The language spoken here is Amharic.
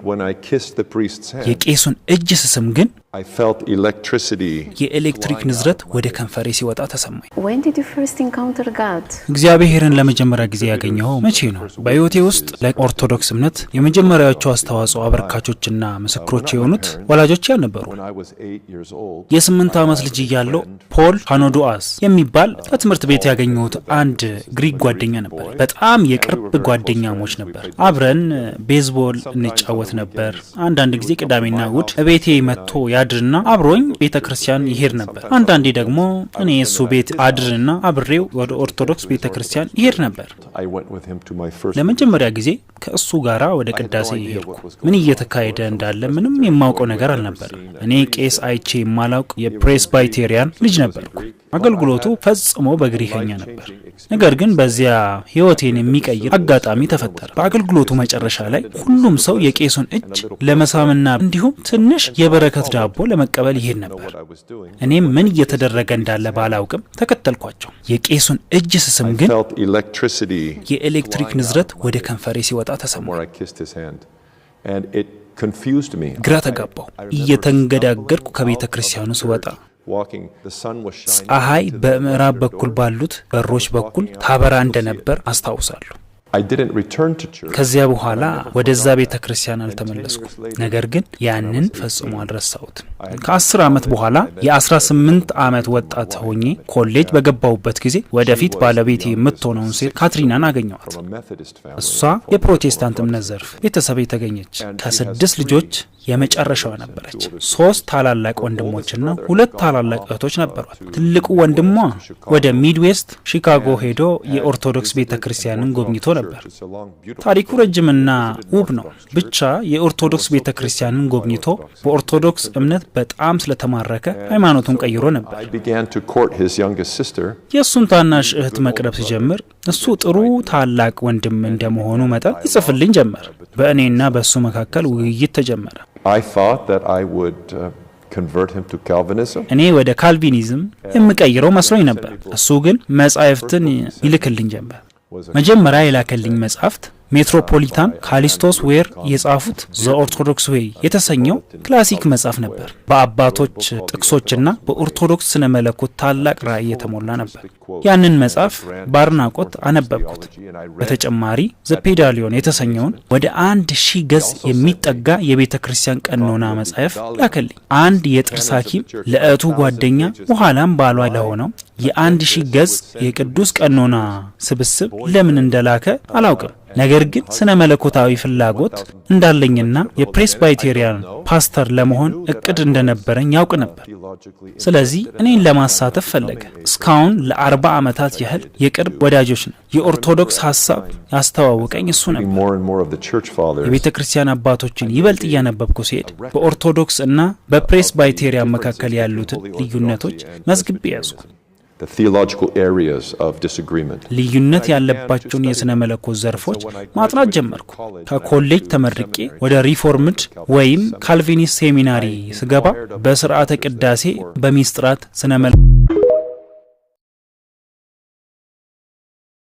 When I kissed the priest's hand, የቄሱን እጅ ስስም ግን I felt electricity የኤሌክትሪክ ንዝረት ወደ ከንፈሬ ሲወጣ ተሰማኝ። When did you first encounter God? እግዚአብሔርን ለመጀመሪያ ጊዜ ያገኘኸው መቼ ነው? በሕይወቴ ውስጥ ለኦርቶዶክስ እምነት የመጀመሪያዎቹ አስተዋጽኦ አበርካቾችና ምስክሮች የሆኑት ወላጆቼ አልነበሩ። When I was 8 years old, የ8 ዓመት ልጅ እያለሁ ፖል ሃኖዶአስ የሚባል ከትምህርት ቤት ያገኘሁት አንድ ግሪክ ጓደኛ ነበር። በጣም የቅርብ ጓደኛሞች ነበር። አብረን ቤዝቦል እንጫወት ነበር። አንዳንድ ጊዜ ቅዳሜና እሁድ እቤቴ መጥቶ ያድርና አብሮኝ ቤተ ክርስቲያን ይሄድ ነበር። አንዳንዴ ደግሞ እኔ እሱ ቤት አድርና አብሬው ወደ ኦርቶዶክስ ቤተ ክርስቲያን ይሄድ ነበር። I went with him to my first ለመጀመሪያ ጊዜ ከእሱ ጋር ወደ ቅዳሴ ሄድኩ። ምን እየተካሄደ እንዳለ ምንም የማውቀው ነገር አልነበረም። እኔ ቄስ አይቼ የማላውቅ የፕሬስባይቴሪያን ልጅ ነበርኩ። አገልግሎቱ ፈጽሞ በግሪከኛ ነበር። ነገር ግን በዚያ ሕይወቴን የሚቀይር አጋጣሚ ተፈጠረ። በአገልግሎቱ መጨረሻ ላይ ሁሉም ሰው የቄሱን እጅ ለመሳምና እንዲሁም ትንሽ የበረከት ዳቦ ለመቀበል ይሄድ ነበር። what I was doing. እኔም ምን እየተደረገ እንዳለ ባላውቅም ተከተልኳቸው። የቄሱን እጅ ስስም ግን Felt electricity የኤሌክትሪክ ንዝረት ወደ ከንፈሬ ሲወጣ ተሰማኝ። where I kissed his hand. And it confused me. ግራ ተጋባሁ። እየተንገዳገድኩ ከቤተ ክርስቲያኑ ስወጣ Walking, the sun was shining. ፀሐይ በምዕራብ በኩል ባሉት በሮች በኩል ታበራ እንደነበር አስታውሳለሁ። I didn't return to church. ከዚያ በኋላ ወደዛ ቤተ ክርስቲያን አልተመለስኩም። ነገር ግን ያንን ፈጽሞ አልረሳሁትም። ከ10 ዓመት በኋላ የ18 ዓመት ወጣት ሆኜ ኮሌጅ በገባሁበት ጊዜ ወደፊት ባለቤቴ የምትሆነውን ሴት ካትሪናን አገኘኋት። From a Methodist family. እሷ የፕሮቴስታንት እምነት ዘርፍ ቤተሰብ የተገኘች ከስድስት ልጆች የመጨረሻዋ ነበረች። ሶስት ታላላቅ ወንድሞችና ሁለት ታላላቅ እህቶች ነበሯት። ትልቁ ወንድሟ ወደ ሚድዌስት ሺካጎ ሄዶ የኦርቶዶክስ ቤተ ክርስቲያንን ጎብኝቶ ነበር። ታሪኩ ረጅምና ውብ ነው። ብቻ የኦርቶዶክስ ቤተ ክርስቲያንን ጎብኝቶ በኦርቶዶክስ እምነት በጣም ስለተማረከ ሃይማኖቱን ቀይሮ ነበር። I began to court his youngest sister. የእሱን ታናሽ እህት መቅረብ ሲጀምር እሱ ጥሩ ታላቅ ወንድም እንደመሆኑ መጠን ይጽፍልኝ ጀመር። በእኔና በእሱ መካከል ውይይት ተጀመረ። I thought that I would convert him to Calvinism. እኔ ወደ ካልቪኒዝም የምቀይረው መስሎኝ ነበር። እሱ ግን መጻሕፍትን ይልክልኝ ጀመር። መጀመሪያ የላከልኝ መጽሐፍት ሜትሮፖሊታን ካሊስቶስ ዌር የጻፉት The Orthodox Way የተሰኘው classic መጽሐፍ ነበር። በአባቶች ጥቅሶችና በኦርቶዶክስ ስነ መለኮት ታላቅ ራእይ የተሞላ ነበር። ያንን መጽሐፍ በአድናቆት አነበብኩት። በተጨማሪ The Pedalion የተሰኘውን ወደ 1000 ገጽ የሚጠጋ የቤተ ክርስቲያን ቀኖና መጽሐፍ ላከልኝ። አንድ የጥርስ ሐኪም ለእህቱ ጓደኛ በኋላም ባሏ ለሆነው የ1000 ገጽ የቅዱስ ቀኖና ስብስብ ለምን እንደላከ አላውቅም። ነገር ግን ስነ መለኮታዊ ፍላጎት እንዳለኝና የፕሬስባይቴሪያን ፓስተር ለመሆን እቅድ እንደነበረኝ ያውቅ ነበር። ስለዚህ እኔን ለማሳተፍ ፈለገ። እስካሁን ለ40 ዓመታት ያህል የቅርብ ወዳጆች ነን። የኦርቶዶክስ ሀሳብ ያስተዋወቀኝ እሱ ነበር። More and more of the church fathers. የቤተ ክርስቲያን አባቶችን ይበልጥ እያነበብኩ ስሄድ በኦርቶዶክስ እና በፕሬስባይቴሪያን መካከል ያሉትን ልዩነቶች መዝግቤ ያዝኩ። The theological areas of disagreement. ልዩነት ያለባቸውን የሥነ መለኮት ዘርፎች ማጥናት ጀመርኩ። ከኮሌጅ ተመርቄ ወደ Reformed ወይም ካልቪኒስት ሴሚናሪ ስገባ በስርዓተ ቅዳሴ፣ በሚስጥራት ስነ